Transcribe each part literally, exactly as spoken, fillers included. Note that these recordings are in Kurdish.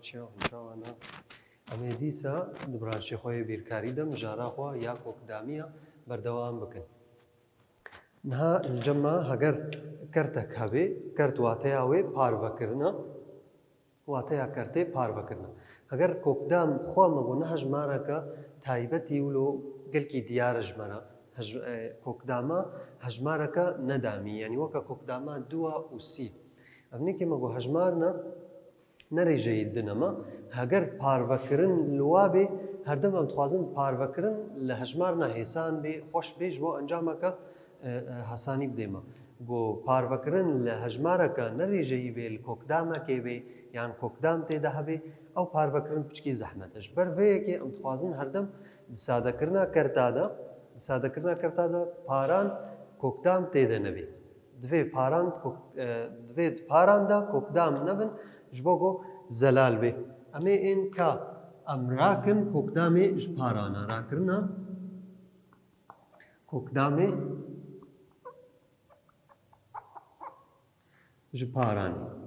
Çawa, çawa ne? Em ê dîsa di branşê xwe yê bîrkarî de mijara xwe ya kokdamiya berdewam bikin. Niha li cem me heger kertek hebe, kert wateya wê parvekirina, wateya kertê parvekirina. Heger kokdam xwe me got ne hejmareke taybetî wilo gelkî diyar e ji me re. Hej-, e, kokdama hejmareke nedamî, yanî weke kokdama dua û sî. Ev nêkê me got hejmar ne, ne rêjeyî din e me. Heger parvekirin li wa bê, herdem em dixwazin parvekirin li hejmarina hêsan bê, xweş bê, ji bo encameke, e, e, hesanî bidê me. Got parvekirin li hejmareke ne rêjeyî bê, li kokdamekê bê, yan kokdam tê de hebê, ew parvekirin piçkî zehmet e. Ji ber vê yekê em dixwazin herdem di sadekirina kerta de, di sadekirina kerta de paran kokdam tê de nebê. Divê paran kok-, e, divê di paran de kokdam nebin, ji bo ku zelal bê. Em ê ên ka em rakin kokdamê ji parana rakirina kokdamê ji paranê.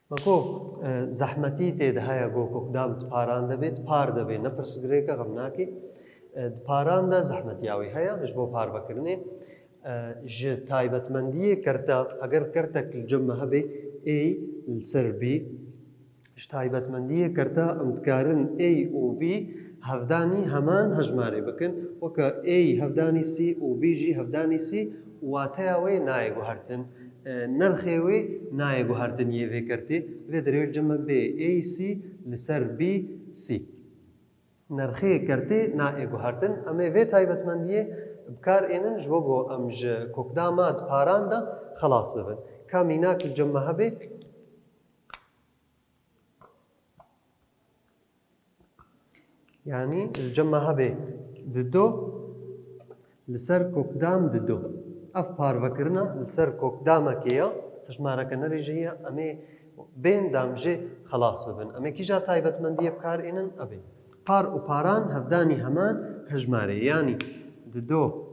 Me got, e, zehmetî tê de heye ku kokdam di paran de bê, di par de bê, ne pirsgirêk e, xem nakê. E, di paran de zehmetiya wî heye ji bo parvekirinê. E, ji taybetmendiyê kerta, heger kertek li cem me hebe, A li ser B, ji taybetmendiyê kerta em dikarin A û B hevdanî heman hejmarê bikin. Weke A hevdanî C û B jî hevdanî C, wateya wê nayê guhertin. E, nirxê wê nayê guhertin yê vê kertê. Vê derê wê li cem me bê A C li ser B C. Nirxê kertê nayê guhertin. Em ê vê taybetmendiyê bi kar ênin ji bo ku em ji kokdama di paran de xelas bibin. Ka mînak li cem me hebe. Yanî li cem me hebe dido li ser kokdam dido. Ev parvekirina li ser kokdamekê ya, hejmareke nerêjeyî ya, em ê bên dam jê xelas bibin. Em ê kîja taybetmendiyê bi kar ênin? Ev ê par û paran hevdanî heman hejmarê, yanî dido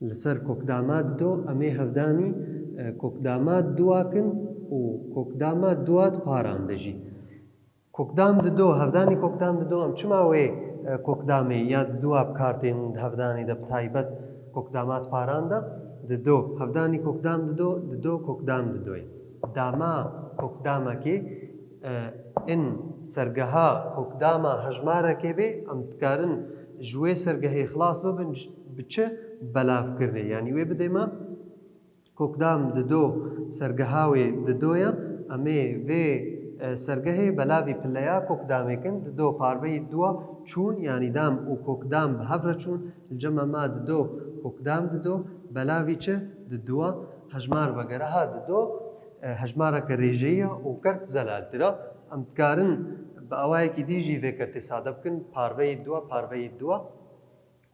Li ser kokdama dido em ê hevdanî, e, kokdama dua kin û kokdama dua di paran de jî. Kokdam dido, hevdanî kokdam dido, em çima wê, e, kokdamê ya didua bi kar tên di hevdanî de, bi taybet kokdama di paran de? Dido, hevdanî kokdam dido, dido kokdam didoyê. Dama kokdamekê, e, in sergeha kokdama hejmarekê bê, em dikarin ji wê sergehê xilas bibin, bi çi? Belavkirinê. Yanî wê bidê me kokdam dido, sergeha wê dido ye. Em ê vê, e, sergehê belavî pileya kokdamê kin. Dido parveyî dua çûn, yanî dam û kokdam bi hev re çûn. Li cem me ma dido, kokdam dido, belavî çi? Didua. Hejmar vegereha dido, e, hejmareke rêjeyî ye û kert zelaltir e. Em dikarin bi awayekî dî jî vê kertê sade bikin, parveyî dua, parveyî dua.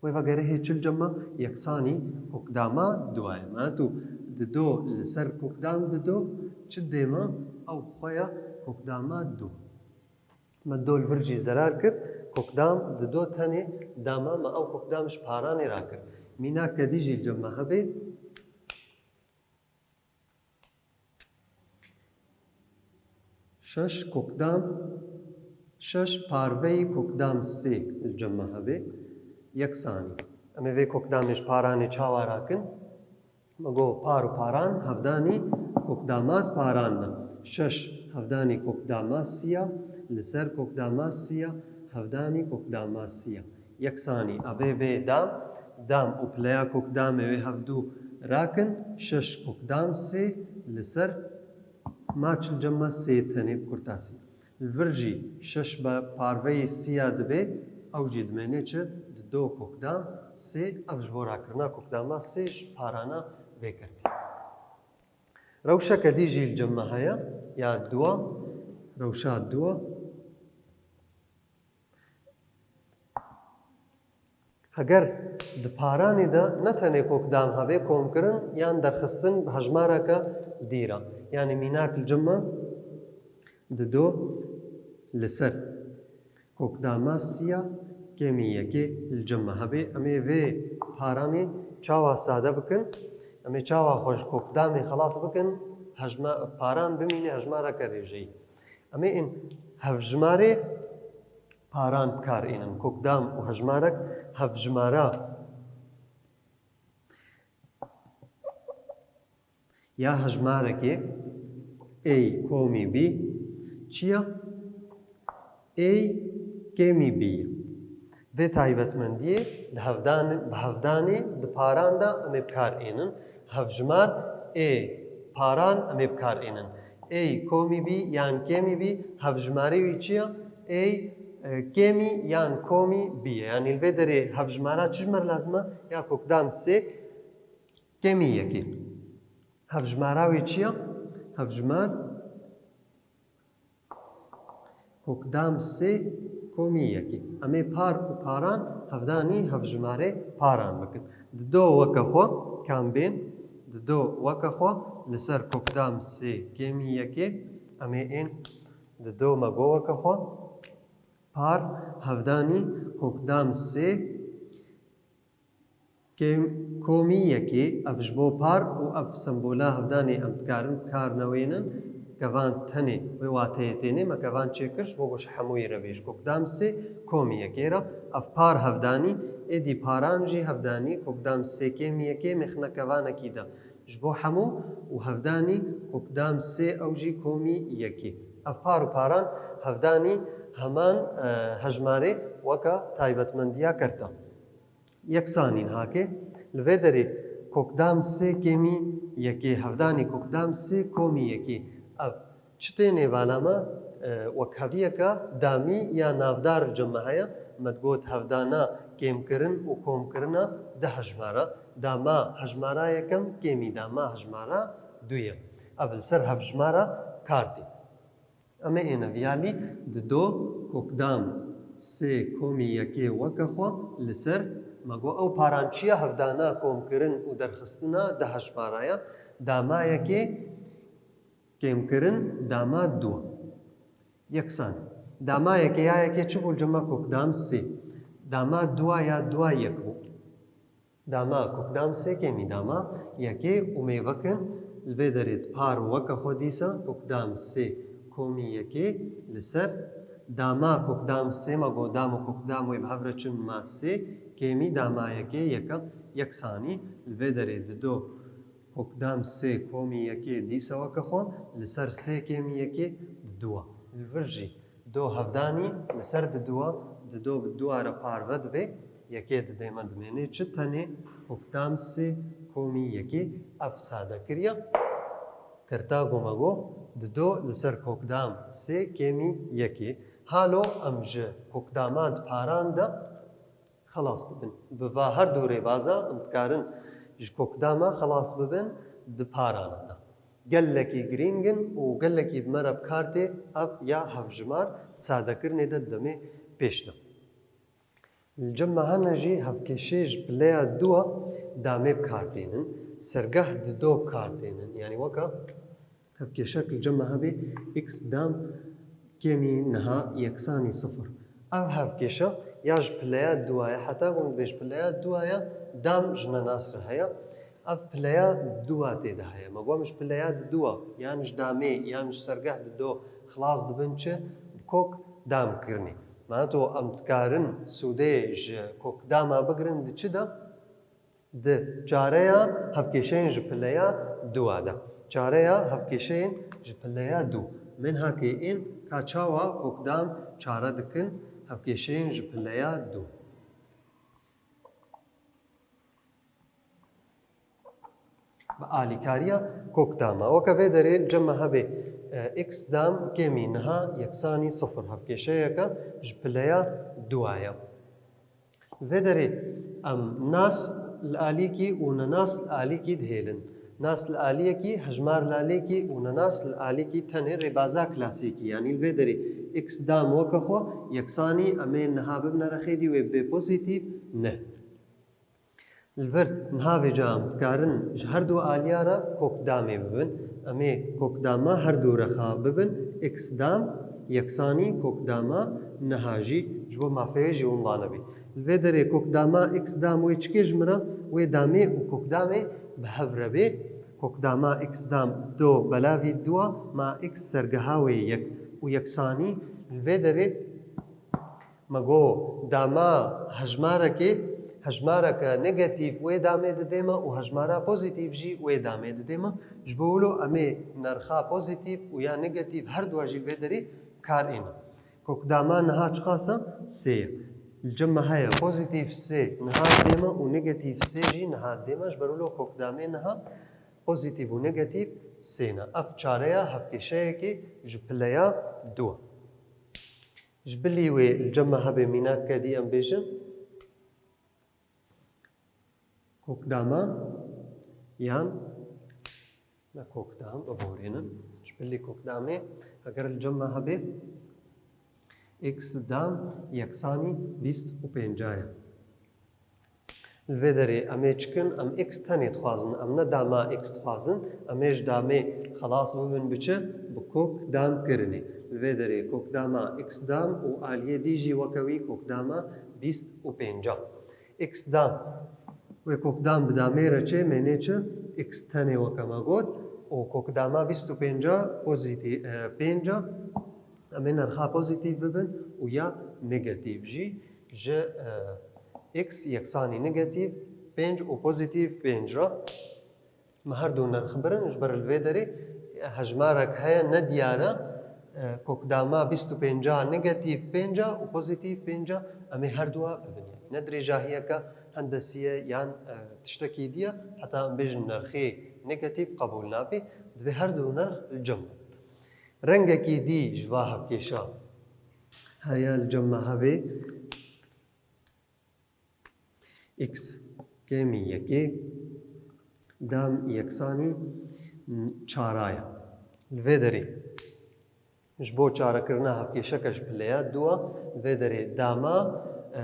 Wê vegerehê çi li cem me? Yeksanî kokdama dua ye. Me tu dido li ser kokdam dido çi dê me? Ew xwe ya kokdama du. Me do li vir jî zelal kir, kokdam dido tenê dama me ew kokdam ji paranê rakir. Mînak kedî jî li cem me hebe. Şeş kokdam, şeş parveyî kokdam sê li cem me hebe, yeksanî. Em ê vê kokdamê ji paranê çawa rakin? Me got par û paran hevdanî kokdama di paran de. Şeş hevdanî kokdama siya, li ser kokdama siya, hevdanî kokdama siya. Yeksanî, evê vê dam, dam û pileya kokdamê wê hevdû rakin, şeş kokdam sê li ser maç li cem me sê tenê bi kurtasî. Li vir jî şeş be-, parveyê siya dibe, ew jî dimêne çi? Dido kokdam sê, ev ji bo rakirina kokdama sê ji parana vê kertê. Rewşeke dî jî li cem me heye, ya dua, rewşa dua. Heger di paranê de ne tenê kokdam hebe, komkirin yan derxistin bi hejmareke dî re. Yanî mînak li cem me dido li ser kokdama siya kêmî yekê li cem me hebe. Em ê vê paranê çawa sade bikin? Em ê çawa xwe ji kokdamê xelas bikin, hejma-, paran bimîne hejmareke rêjeyî. Em ê ên hevjimarê paran bi kar ênin. Kokdam û hejmarek hevjimara ya hejmarekê A komî B çi ye? A kêmî B ye. Vê taybetmendiyê di hevdan-, bi hevdanê di paran de em ê bi kar ênin. Hevjimar A paran em ê bi kar ênin. A komî B yan kêmî B, hevjimarê wî çi ye? A, e, kêmî yan komî B ye. Yanî li vê derê hevjimara çi ji me re lazim e? Ya kokdam sê kêmî yekê. Hevjimara wê çi ye? Hevjimar kokdam sê komî yekê. Em ê par û paran hevdanî hevjimarê paran bikin. Dido weke xwe kam bên? Dido weke xwe li ser kokdam sê kêmî yekê. Em ê ên dido me go weke xwe. Par hevdanî kokdam sê kêm-, komî yekê, ev ji bo par û ev sembola hevdanê em dikarin bi kar newênin, kevan tenê wê wateyê tênê, me kevan çêkir, ji bo ku ji hemûyê re bê, ji kokdam sê komî yekê re, ev par hevdanî, êdî paran jî hevdanî, kokdam sê kêmî yekê, mêxine kevanekî de ji bo hemû û hevdanî kokdam sê ew jî komî yekê. Ev par û paran hevdanî heman, e, hejmarê weke taybetmendiya kerta. Yeksanî niha ke li vê derê kokdam sê kêmî yekê, hevdanî kokdam sê komî yekê. Ev çi tênê bala me, e, wekheviyeke damî ya navdar li cem me heye. Me digot hevdana kêmkirin û komkirina di hejmara. Dama hejmara yekem kêmî dama hejmara duyem. Ev li ser hevjimara kar tê. Em ê êne viyalî dido kokdam sê komî yekê weke xwe li ser, me got ew parançiya hevdana komkirin û derxistina di hejmara ye. Dama yekê kêmkirin dama dua. Yeksan. Dama yekê ya yekê çi bû li cem me? Kokdam sê. Dama dua ya dua yek bû. Dama kokdam sê kêmî dama yekê û mêvekin li vê derê di par weke xwe dîsa kokdam sê komî yekê li ser dama kokdam sê me got dam û kokdam wê bi hev re çin ma sê kêmî dama yekê yeka yeksanî li vê derê dido kokdam sê komî yekê dîsa weke xwe li ser sê kêmî yekê diduwa. Li vir jî do hevdanî li ser diduwa, dido bi duwa re parve dibe, yekê didê me dimêne çi tenê kokdam sê komî yekê ev sade kiriye. Kerta go me go dido li ser kokdam sê kêmî yekê. Halo em ji kokdama di paran de xelas dibin. Bi va her du rêbaza em dikarin ji kokdama xelas bibin di parana de. Gelekî girîng in û gelekî bi me re bi kar tê ev ya hevjimar di sadekirinê de di demê pêş de. Li cem me hene jî hevkêşê ji pileya dua damê bi kar tênin, sergeh dido bi kar tênin. Yanî weka hevkêşek li cem me hebe x dam kêmî niha yeksanî sifir. Ev hevkêşe ya ji pileya dua ye, heta ku min dibê ji pileya dua ye, dam ji nenas re heye. Ev pileya dua tê de heye. Me got em ji pileya dua, yan ji damê, yan ji sergeh dido xilas dibin çi? Bi kok dam kirinê. Mana to em dikarin sûdê ji kok dama bigirin di çi de? Di çareya hevkêşeyên ji pileya dua de. Çareya hevkêşeyên ji pileya dû. Min hakê ên ka çawa kokdam çare dikin hevkêşeyên ji pileya dû. Bi alîkariya kokdama. Weke vê derê li cem me hebe, e, x dam kêmî niha yeksanî sifir. Hevkêşeyeke ji pileya dua ye. Vê derê em nas li alîkî û nenas li alîkî dihêlin. Nas li aliyekî, hejmar li alîkî û nenas li alîkî tenê rêbaza klasîkî. Yanî li vê derê x dam weke xwe yeksanî em ê niha bibine rexêdî wê bê pozîtîf ne. Li vir niha vêca em dikarin ji her du aliya re kokdamê bibin. Em ê kokdama her du rexa bibin. X dam yeksanî kokdama niha jî ji bo mafeyê jî winda nebî. Li vê derê kokdama x dam wê çikê ji min re? Wê damê û kokdamê bi hev re bê, kokdama x dam do belavî dua ma x sergeha wê yek û yeksanî li vê derê me got dama hejmarekê, hejmareke negatîf wê damê didê me û hejmara pozîtîf jî wê damê didê me. Ji bo wilo em ê nerxa pozîtîf û ya negatîf her dua jî li vê derê kar êne. Kokdama niha çiqas e? Sê ye. Li cem me heye pozîtîf sê niha didê me û negatîf sê jî niha didê me. Ji ber wilo kokdamê niha pozîtîf û negatîf sê ne. Ev çareya hevkêşeyekê ji pileya du e. Ji bilî wê li cem me hebe mînakeke dî em bêjin. Kokdama yan ne kokdam, biborînin. Ji bilî kokdamê, eger li cem me hebe x dam yeksanî bîst û pênca ye. Li vê derê em ê çikin, em x tenê dixwazin, em ne dama x dixwazin, em ê ji damê xelas bibin bi çi? Bi kok dam kirinê. Li vê derê kokdama x dam û aliyê dî jî weke wî kokdama bîst û pênca. X dam. Wê kokdam bi damê re çê, mênê çi? X tenê weke me got û kokdama bîst û pênca pozîtîf, e, pênca. Em ê nerxa pozîtîf bibin û ya negatîf jî. Ji, e, x yeksanî negatîf pênc û pozîtîf pênc re me her du nirx birin, ji ber li vê derê hejmarek heye nediyar e, e, kokdama bîst û pênca negatîf pênca û pozîtîf pênca em ê her dua bibin. Yanî ne dirêjahiyeke hendesî ye yan, e, tiştekî dî ye, heta em bêjin nirxê negatîf qebûl nabe, divê her du nirx li cem bin. Rengekî dî ji va hevkêşa heye li cem me hebe. X kêmî yekê dam yeksanî çara ye. Li vê derê ji bo çarekirina hevkêşeke ji pileya dua, li vê derê dama, e,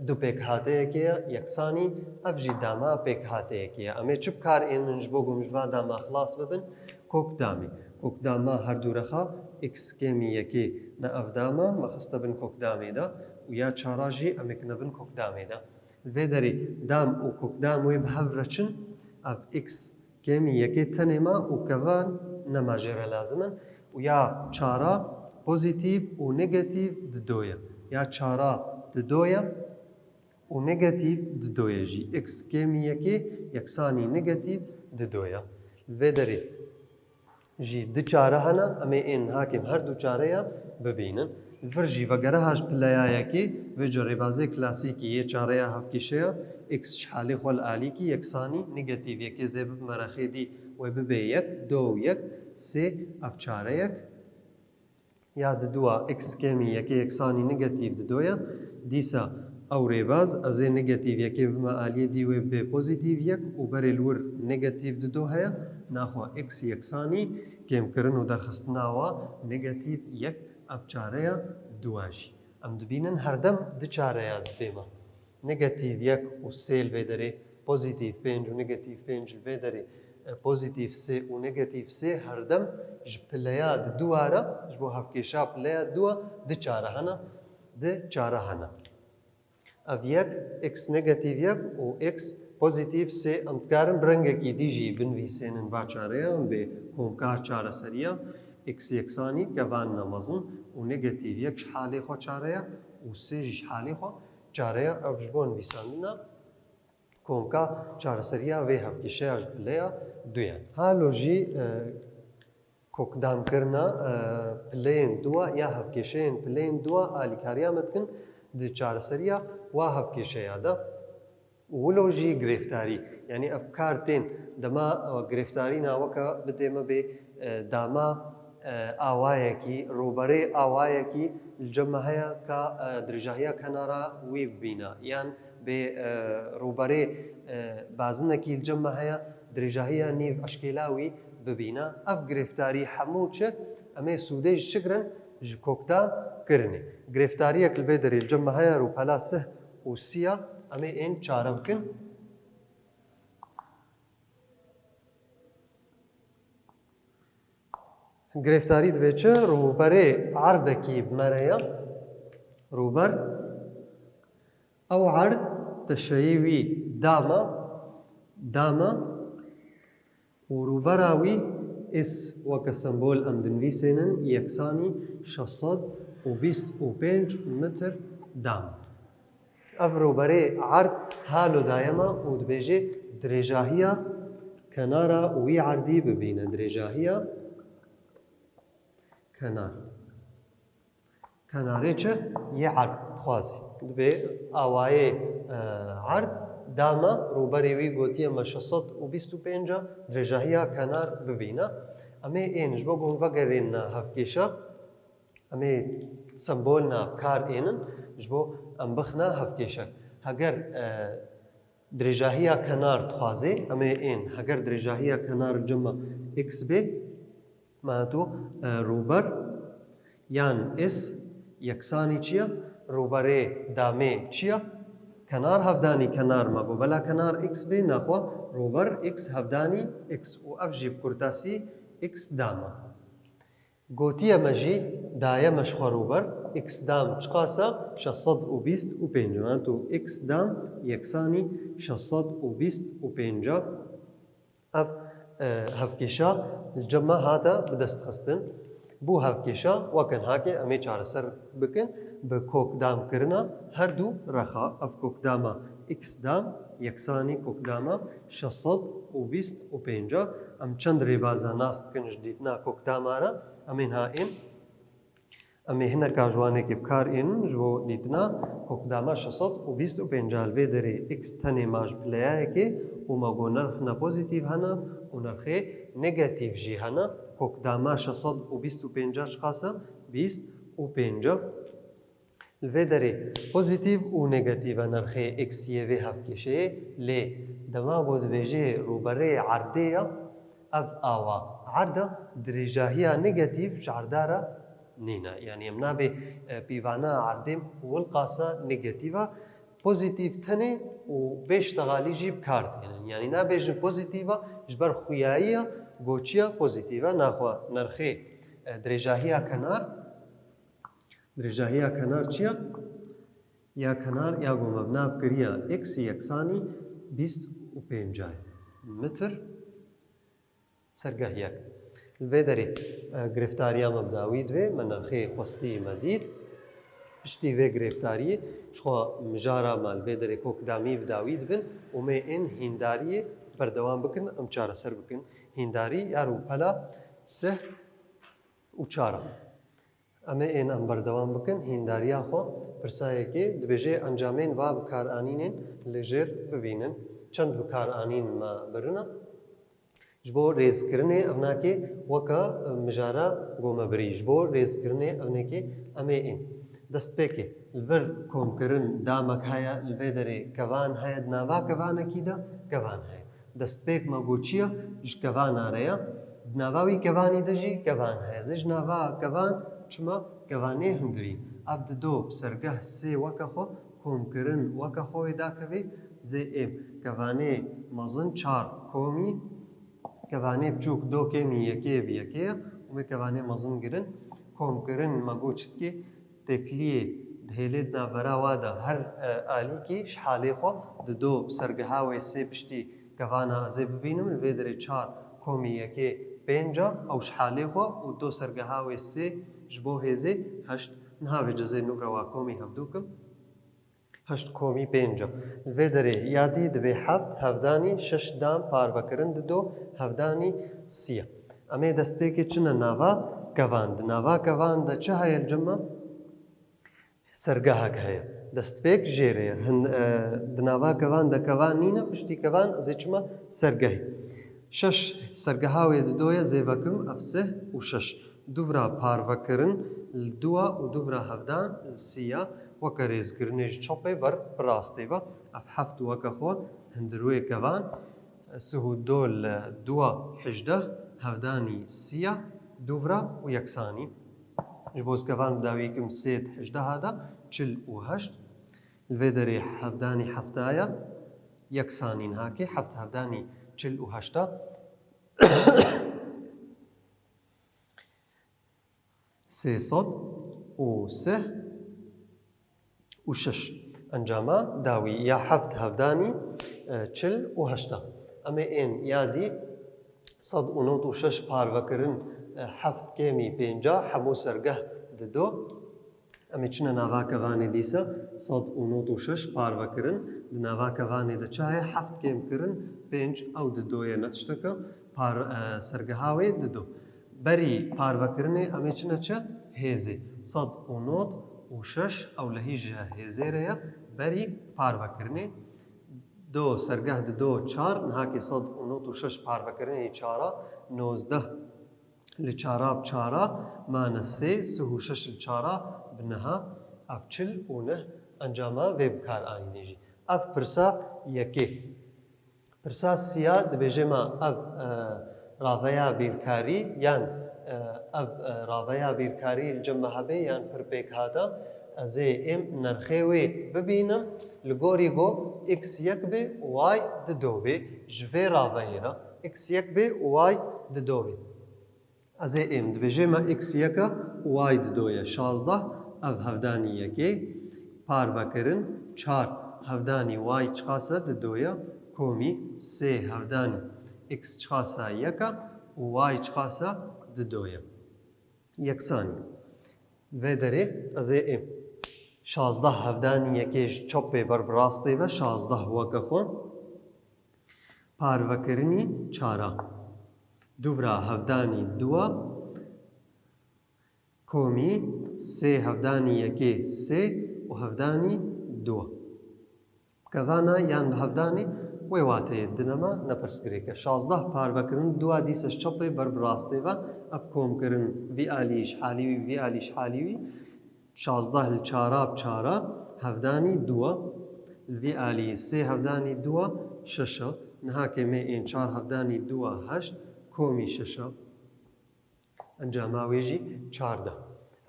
du pêkhateyekê ye, yeksanî ev jî dama pêkhateyekê ye. Em ê çi bi kar ênin ji bo ku em ji va dama xilas bibin? Kokdamê. Kokdama her du rexa x kêmî yekê ne ev dama me xiste bin kokdamê de û ya çara jî em ê kine bin kokdamê de. Li vê derê dam û kokdam wê bi hev re çin, ev x kêmî yekê tenê ma û kevan nema jê re lazim in û ya çara pozîtîf û negatîf di do ye. Ya çara di do ye û negatîf di do ye jî. X kêmî yekê yeksanî negatîf di do ye. Li vê derê jî du çare hene, em ê ên hakim her du çareya bibînin. Li vir jî vegere ha ji pileya yekê, vê ji rêbazê klasîkî yê çareya hevkêşeya, x ji halê xwe li alîkî yeksanî negatîf yekê zê bibime rexê dî wê bibê yek, do û yek, sê ev çareyek. Ya di dua x kêmî yekê yeksanî negatîf di do ye. Dîsa ew rêbaz, ez ê negatîf yekê bime aliyê dî wê bibê pozîtîf yek û berê li wir negatîf di do heye. Naxwe x yeksanî kêmkirin û derxistina wa negatîf yek ev çareya dua jî. Em dibînin herdem du çareya didê me. Negatîf yek û sê li vê derê, pozîtîf pênc û negatîf pênc li vê derê, e, pozîtîf sê û negatîf sê herdem ji pileya di dua re, ji bo hevkêşa pileya dua du çare hene, du çare hene. Ev yek, x negatîf yek û x pozîtîf sê, em dikarin bi rengekî dî jî binivîsênin va çareya, em bê komka çareseriya x yeksanî kevan ne mezin û negatîf yek ji halê xwe çareya û sê jî ji halê xwe çareya, ev ji bo nivîsandina komka çareseriya vê hevkêşeya ji pileya du ye. Halo jî, e, kokdamkirina, e, pileyên dua ya hevkêşeyên pileyên dua alîkariya me dikin di çareseriya wa hevkêşeya de. Û wilo jî girêftarî, yanî ev kar tên dema, e, girêftarî na weke bidê me bê, e, dama, e, awayekî, rûberê awayekî li cem me heye ka, e, dirêjahiya kenara wî bibîne, yan bê, e, rûberê, e, bazinekî li cem me heye, dirêjahiya nîv eşkêla wî bibîne. Ev girêftarî hemû çi? Em ê sûdê ji çi girin? Ji kokdam kirinê. Girêftariyek li vê derê li cem me heye, rûpela sih û siya, em ê ên çare bikin. Girêftarî dibe çi? Rûberê erdekî bi me re ye. Rûber. Ew erd teşeyê wî dama, dama Û rûbera wî S weke sembol em dinivîsênin yeksanî şeş sed û bîst û pênc metr dam. Ev rûberê erd halo daye me û dibêje dirêjahiya kenara wî erdî bibîne. Dirêjahiya kenar. Kenarê çi? Yê erd dixwaze. Dibê awayê, e, erd dame, rûberê wî gotiye me şeş sed û bîst û pênc a, dirêjahiya kenar bibîne. Em ê ên ji bo ku hûn vegerîne hevkêşa, em ê sembolna bi kar ênin, ji bo em bixine hevkêşe. Heger, e, dirêjahiya kenar dixwazê, em ê ên, heger dirêjahiya kenar cema x bê, me tu, e, rûber yan S yeksanî çi ye? Rûberê damê çi ye? Kenar hevdanî kenar me got. Bela kenar x bê, naxwe rûber x hevdanî x û ev jî bi kurtasî x dame. Gotiye me jî, daye me ji xwe rûber, x dam çiqas e? Şeş sed û bîst û pênc. Me tu x dam yeksanî şeş sed û bîst û pênc e. Ev, e, hevkêşa li cem me hate bidestxistin. Bû hevkêşa, weke hake em ê çareser bikin, bi kokdamkirina her du rexa. Ev kokdama x dam yeksanî kokdama şeş sed û bîst û pênc e. Em çend rêbaza nas dikin ji dîtina kokdama re. Em ê niha ên, em ê hineka ji wanekê bi kar ênin ji bo dîtina kokdama şeş sed û bîst û pênc. Li vê derê x tenê ma ji pileyayekê û ma got nerxna pozîtîf hene û nerxê negatîf jî hene. Kokdama şeş sed û bîst û pênc çiqas e? Bîst û pênc. Li vê derê pozîtîf û negatîf e nerxê x yê vê hevkêşeyê, lê dema ku dibêjê rûberê erdê ye, ev awa erd e, dirêjahiya negatîf ji erda re nîne. Yanî em nabê, e, pîvana erdê wilqasa negatîf e, pozîtîf tenê û bê ştexalî jî bi kar tênin. Yanî nabêjin pozîtîf e, ji ber xuyayiya goçiya pozîtîf e, naxwe nerxê, e, dirêjahiya kenar, Dirêjahiya kenar çi ye? Ya kenar ya ku me bi nav kiriye x yeksanî bîst û pênc metr sergeh yek. Li vê derê, e, girêftariya me bi dawî dibe, me nerxê xwestî me dît. Piştî vê girêftariyê ji xwe mijara me li vê derê kokdamî bi dawî dibin û me ên hîndariyê berdewam bikin, em çareser bikin. Hîndarî ya rûpela sih û çar e. Em ê ên em berdewam bikin hîndariya xwe. Pirsa yekê dibêje encamên va bikaranînên li jêr bibînin. Çend bikaranîn me birine? Ji bo rêzkirinê evnakê weke mijara ku me birî. Ji bo rêzkirinê evnekê em ê ên. Destpêkê li vir komkirin damek heye, li vê derê kevan heye, di nava kevanekî de kevan heye. Destpêk me got çi ye? Ji kevana re ye. Di nava wî kevanî de jî kevan heye. Ez ê ji nava kevan çima? Kevanê hundirî. Ev dido bi sergeh sê weke xwe komkirin weke xwe wê dakeve. Ez ê êm kevanê mezin çar komî, kevanê biçûk do kêmî yekê bi yekê ye û me kevanê mezin girin. Komkirin me got çi dikê? Têkiliyê dihêlê di navbera wa de her, e, alîkî ji halê xwe dido bi sergeha wê sê piştî kevana ez ê bibînim, li vê derê çar komî yekê pênc e, ew ji halê xwe û do sergeha wê sê ji bo hêzê heşt. Niha vê cezê nû re wa komî hevdû kim. Heşt komî pênc e. Li vê derê ya dî dibê heft, hevdanî şeş dam parvekirin dido, hevdanî sî ye. Em ê destpêkê çine nava kevan. Di nava kevan de çi heye li cem me? Sergehek heye. Destpêk jêrê ye. Hin, e, di nava kevan de kevan nîne, piştî kevan ez ê çima sergehê. Şeş sergeha wê dido ye, ez ê vekim ev sih û şeş. Dûvra parvekirin li dû e û dûvra hevdan li sî ye. Weke rêzkirinê ji çepê ber bi rastê ve. Ev heft weke xwe hundirûyê kevan. Sih û do li dû e hejdeh, hevdanî sî ye, dûvra û yeksanî. Ji bo ez kevan bi dawî kim sê di hejdeha de çil û heşt. Li vê derê hevdanî hefta ye, yeksanî niha kê heft hevdanî çil û heşt e. Sê sed û sih û şeş. Encama dawî ya heft hevdanî, e, çil û heşt e. Em ê ên ya dî Sed û nod û şeş parvekirin, e, heft kêmî pênca hemû sergeh dido. Em ê çine nava kevanê dîsa. Sed û nod û şeş parvekirin, di nava kevanê de çi heye? Heft kêm kirin pênc, ew dido ye, ne tişteke. Par, e, sergeha wê dido. Berî parvekirinê em ê çine çi? Hêzê. Sed û nod û şeş ew lehî ji hêzê re ye. Berî parvekirinê. Do sergeh dido çar, niha kê sed û nod û şeş parvekirinê çara, nozdeh li çara bi çara mane sê, sih û şeş li çara bi neha, ev çil û neh encama vê bikaranînê jî. Ev pirsa yekê. Pirsa siya dibêje me ev, e, raveya bîrkarî yan, e, ev, e, raveya bîrkarî li cem me hebe yan pir pêk hate, ez ê êm nerxê wê bibînim, li gorî go x yek bê, y dido bê, ji vê raveyê re x yek bê, y dido bê. Ez ê êm, dibêje me x yek e, y dido ye şazdeh, ev hevdanî yekê, parvekirin çar, hevdanî y çiqas e, dido ye, komî sê, hevdanî x çiqas e, yek e û y çiqas e, dido ye. Yeksanî. Vê derê ez ê êm. Şazdeh hevdanî yekê ji çepê ber bi rastê ve, şazdeh weke xwe. Parvekirinî çara. Duvra hevdanî dua. Komî sê hevdanî yekê sê û hevdanî dua. Kevana yan bi hevdanê wê wateyê dine me, ne pirsgirêk e. Şazdeh parvekirin dua dîse ji çepê ber bi rastê ve, ev komkirin vî alî ji halî wî, vî alî ji halî wî. Şazdeh li çara bi çara, hevdanî dua. Li vî alî sê hevdanî dua, şeş e. Niha kê me ên çar hevdanî dua, heşt, komî şeş e. Encama wê jî çardeh.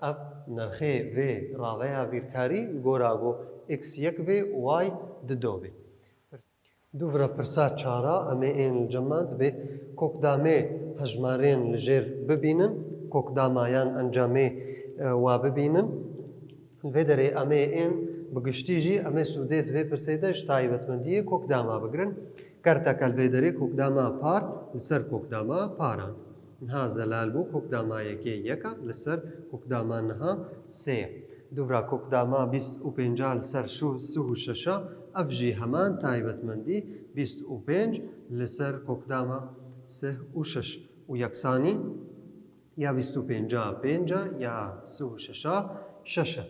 Ev nerxê vê raveya bîrkarî li gora go x yek bê, y dido bê. Dûvra pirsa çara, em ê ên li cem me dibê kokdamê hejmarên li jêr bibînin, kokdama yan encamê, e, wa bibînin. Li vê derê em ê ên bi giştî jî em ê sûdê di vê pirsê de ji taybetmendiyê kokdama bigirin. Kerteke li vê derê kokdama par li ser kokdama paran. Niha zelal bû, kokdama yekê yek e, li ser kokdama niha sê ye. Dûvra kokdama bîst û pênca li ser sih û şeş e, ev jî heman taybetmendî, bîst û pênc li ser kokdama sih û şeş û yeksanî ya bîst û pênca pênc e, ya sih û şeş şeş e.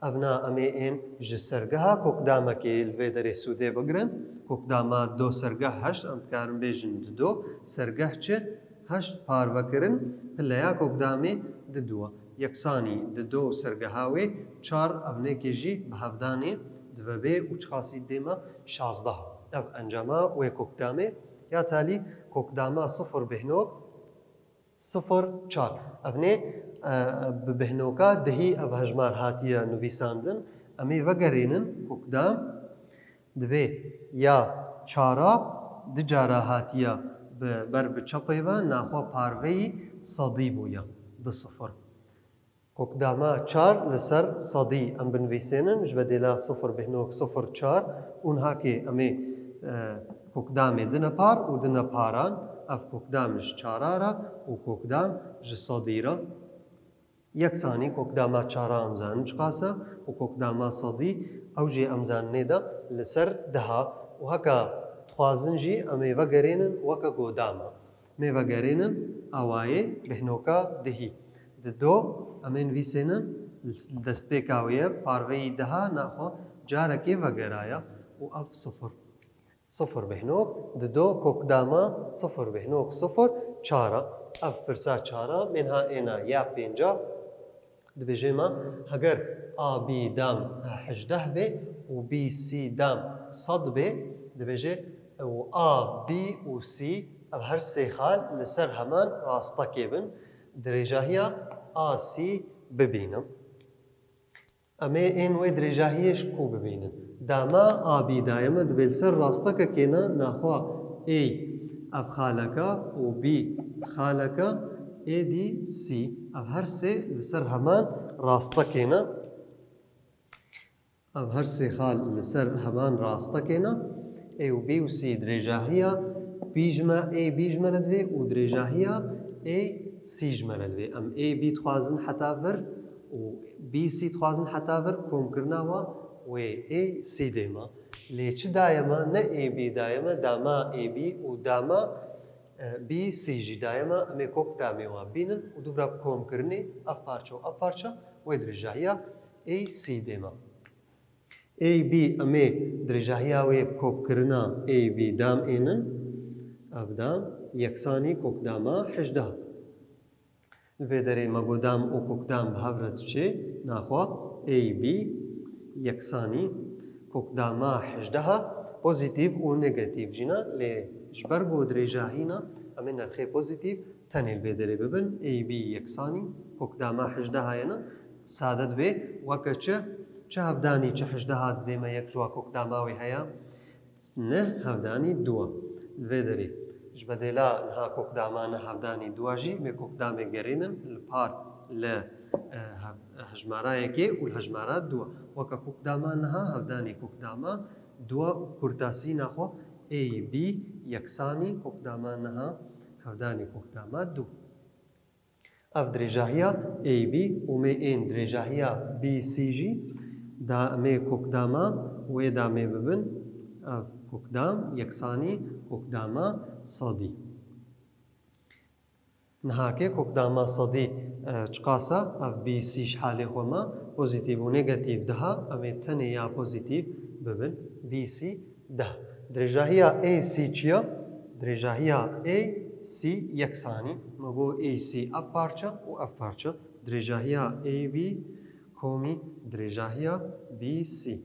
Evna em ê ên ji sergeha kokdamekê li vê derê sûdê bigirin. Kokdama do sergeh heşt, em dikarin bêjin dido. Sergeh çi? Heşt parvekirin pileya kokdamê dido. Yeksanî dido sergeha wê çar, evnekê jî bi hevdanê dive bê û çiqasî dê me şazdeh. Ev encama wê kokdamê. Ya talî kokdama sifir bêhnok, sifir çar. Evnê, e, bi bêhnoka dehî ev hejmar hatiye nivîsandin. Em ê vegerînin kokdam. Dibê ya çara du cara hatiye bi, ber bi çepê ve, naxwe parveyî sedî bûye, du sifir. Kokdama çar li ser sedî em binivîsênin, ji bedêla sifir bêhnok sifir çar û niha kê em ê, e, kokdamê dine par û dine paran, ev kokdam ji çara re û kokdam ji sedî re. Yeksanî kokdama çara em zanin çiqas e û kokdama sedî ew jî em zaninê de li ser deha û heka dixwazin jî em ê vegerênin weke godama. Mê vegerênin awayê bêhnoka dihî. Di do em ê nivîsênin, destpêka wê ye, parveyî deha naxwe carekê vegeraya û ev sifir. Sifir bêhnok, di do kokdama sifir bêhnok sifir çar e. Ev pirsa çar e, mênha êna ya pênca. Dibêje me, heger A B dam hejdeh bê û B C dam sed bê, dibêje û A, B û C ev her sê xal li ser heman rastekê bin, dirêjahiya A C bibînim. Em ê ên wê dirêjahiyê ji ku bibînin? Dama A B daye me, dibê li ser rastekekê ne, naxwe A ev xaleke û B xaleke, êdî C. Ev her sê li ser heman rastekê ne. Ev her sê xal li ser heman rastekê ne. A û B û C dirêjahiya B ji me, A B ji me re divê û dirêjahiya A C ji me re divê. Em A B dixwazin heta vir û B C dixwazin heta vir, komkirina wa wê A C dê me. Lê çi daye me? Ne A B daye me, da me A B û da me, e, B C jî daye me. Em ê kokdamê wa bînin û dûvra bi komkirinê ev parçe û ev parçe wê dirêjahiya A C dê me. A B, em ê dirêjahiya wê bi kokkirina A B dam ênin. Ev dam yeksanî kokdama hejdeh. Li vê derê me got dam û kokdam bi hev re diçê. Naxwe A B yeksanî kokdama hejdeh pozîtîf û negatîf jî ne, lê ji ber ku dirêjahî ne, em ê nirxê pozîtîf tenê li vê derê bibin. A B yeksanî kokdama hejdeh ye ne, sade dibe, weke çi? Çi hevdanî çi hejdeh didê me, yek ji wa kokdama wê heye? Neh hevdanî dua. Li vê derê ji bedêla niha kokdama neh hevdanî dua jî, em ê kokdamê gerînin li par li, e, hev-, hejmara yekê û li hejmara dua. Weke kokdama niha hevdanî kokdama dua û kurtasîna xwe A B yeksanî kokdama niha hevdanî kokdama du. Ev dirêjahiya A B û me ên dirêjahiya B C jî da em ê kokdama wê da me bibin. Ev kokdam yeksanî kokdama sedî. Nihakê kokdama sedî, e, çiqasa ev B C ji halê xwe me pozîtîf û negatîf diha, em ê tenê ya pozîtîf bibin, B C deh. Dirêjahiya A C çi ye? Dirêjahiya A C yeksanî. Me got A C ev parçe û ev parçe. Dirêjahiya A B komî dirêjahiya B C.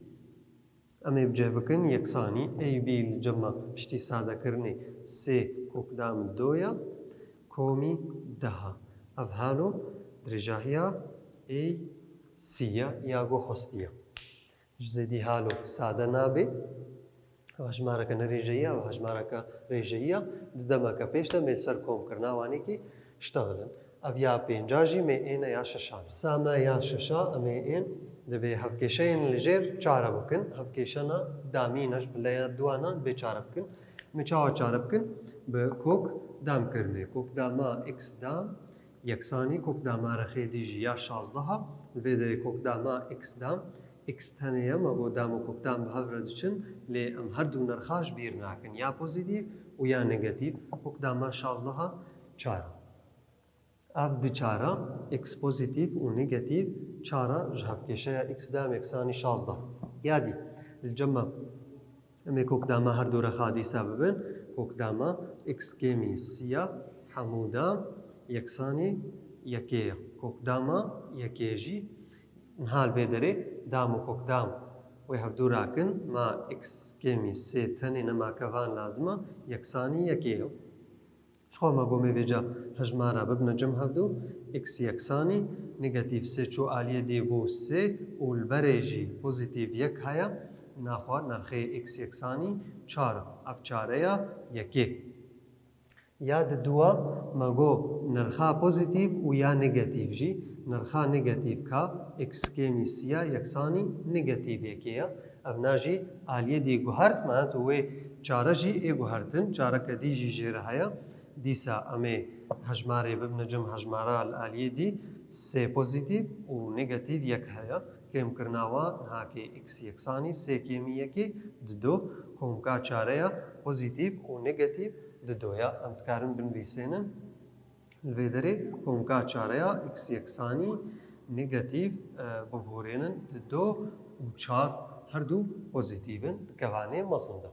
Em ê bi cih bikin yeksanî. A B li cem me piştî sadekirinê sê kokdam do ye, komî deh e. Ev halo dirêjahiya A C ye ya ku xwestiye. Ji zêdî halo sade nabe. Ev hejmareke ne rêjeyî ye, ev hejmareke rêjeyî ye. Di demeke pêş de em ê li ser komkirina wanekî ştexilin. Ev ya pênca jî me êne ya şeşan. Sa me ya şeşa em ê ên, divê hevkêşeyên li jêr çare bikin. Hevkêşana damîne ji bi leya duana divê çare bikin. Em ê çawa çare bikin? Bi kok damkirinê. Kokdama x dam yeksanî kokdama rexê dî jî ya şazdeh e. Li vê derê kokdama x dam, x tenê ye, me got dam û kokdam bi hev re diçin, lê em her du nirxa ji bîr nakin, ya pozîtîf û ya negatîf. Kokdama şazdeh e çar e. Ev di çar e, x pozîtîf û negatîf çar e ji hevkêşeya x dam yeksanî şazdeh. Ya dî, li cem me Em ê kokdama her du rexa dîsa bibin. Kokdama x kêmî sê ya hemû dam yeksanî yekê ye. Kokdama yekê jî niha li vê derê dam û kokdam wê hevdû rakin, ma x kêmî sê tenê nema ke van lazim e, yeksanî yekê ye. Ji xwe me got me vêca hejmara bibine cem hevdu, x yeksanî negatîf sê çû aliyê dî bû sê û li berê jî pozîtîf yek heye, naxwe nirxê x yeksanî çar e. Ev çareya yekê. Ya di dua me got nirxa pozîtîf û ya negatîf jî, nirxa negatîf ka x kêmî siya yeksanî negatîf yekê ye. Ev na jî aliyê dî guhert me, tu wê çare jî ê guhertin, çareke dî jî jê re heye. Dîsa em ê hejmarê bibine cem hejmara li aliyê dî sê pozîtîf û negatîf yek heye. Kêmkirina wa nihakê x yeksanî sê kêmî yekê dido, komka çareya pozîtîf û negatîf dido ya. Em dikarin binivîsênin. Li vê derê komka çareya x yeksanî negatîf, e, bibûrênin dido û çar her du pozîtîf in, di kevanê mezin de.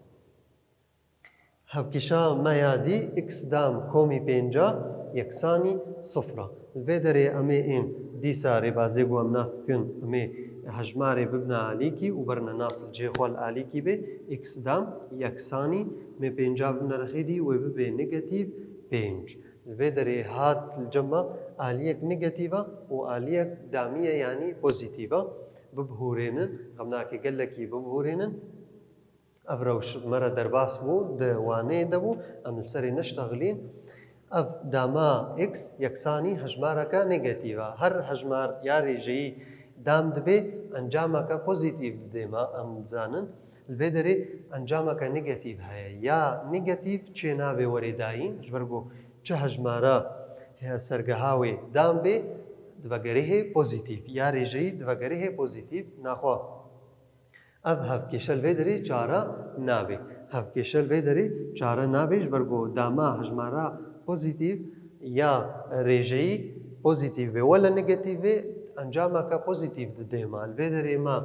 Hevkêşa me ya dî x dam komî pênca yeksanî sifir e. Li vê derê em ê ên dîsa rêbazê ku em nas dikin, em ê hejmarê bibine alîkî û berine nas li cihê xwe li alîkî bê, x dam yeksanî me pênca bibine rexê dî wê bibe negatîf pênc. Li vê derê hat li cem me aliyek negatîf e û aliyek damî ye, yanî pozîtîf e. Bibihûrênin, xemnakê gelekî bibihûrênin. Ev rewş me re derbas bû, di waneyê de bû, em li serê neştexilîn. Ev dama x yeksanî hejmareke negatîf e. Her hejmar ya rêjeyî dam dibe, encameke pozîtîf didê me, em dizanin. Li vê derê encameke negatîf heye. Ya negatîf çê nabe werê dayîn, ji ber ku çi hejmara sergeha wê dam bê, divegerê hê pozîtîf. Ya rêjeyî divegerê hê pozîtîf. Naxwe ev hevkêşe li vê derê çare nabe. Hevkêşe li vê derê çare nabe, ji ber ku dama hejmara pozîtîf ya rêjeyî pozîtîf bê, wele negatîf bê, encameke pozîtîf didê me. Li vê derê me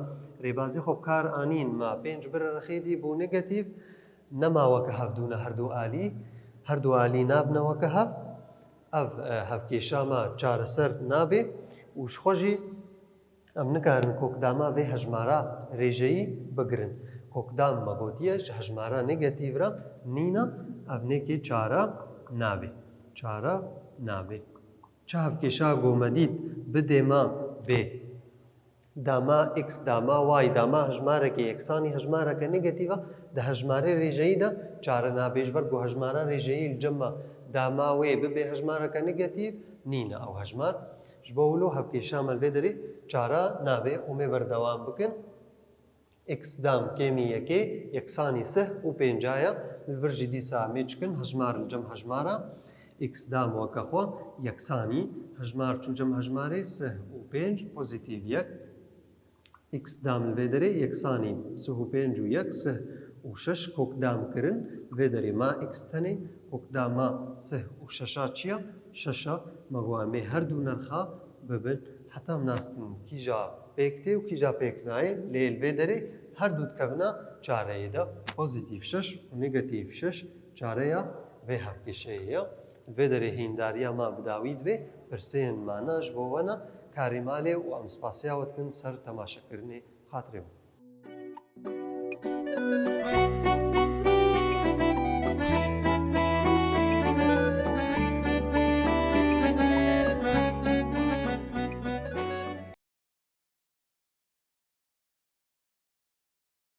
rêbazî xwe bi kar anîn, me pênc bir rexê dî bû negatîf, nema weke hev dûne her du alî, her du alî nabine weke hev. Ev, e, hevkêşa me çareser nabe û ji xwe jî em nikarin kokdama vê hejmara rêjeyî bigirin. Kokdam me gotiye ji hejmara negatîf re nîne, ev nêkê çare nabe. Çare nabe. Çi hevkêşa ku me dît bidê me bê dama x, dama y, dama hejmarekê yeksanî hejmareke negatîf e, di hejmarê rêjeyî de çare nabe, ji ber ku hejmara rêjeyî li cem me dama wê bibê hejmareke negatîf nîne ew hejmar. Ji bo wilo hevkêşa me li vê derê çare nabe û me berdewam bikin. X dam kêmî yekê yeksanî sih û pênca ye. Li vir jî dîsa em ê çikin hejmar li cem hejmara. X dam weke xwe yeksanî hejmar çû cem hejmarê sih û pênc pozîtîf yek. X dam li vê derê yeksanî sih û pênc û yek, sih û şeş kokdam kirin. Li vê derê ma x tenê, kokdama sih û şeşa çi ye? Şeş e. Me got em ê her du nerxa bibin. Heta em nas dikin kîja pêk tê û kîja pêk nayê. Lê li vê derê her du dikevine çareyê de. Pozîtîf şeş û negatîf şeş çareya vê hevkêşeyê ye. Li vê derê hîndariya me bi dawî dibe, pirsên me ne ji bo we ne, karê malê û em spasiya we dikin ser temaşekirinê. Xatirê we.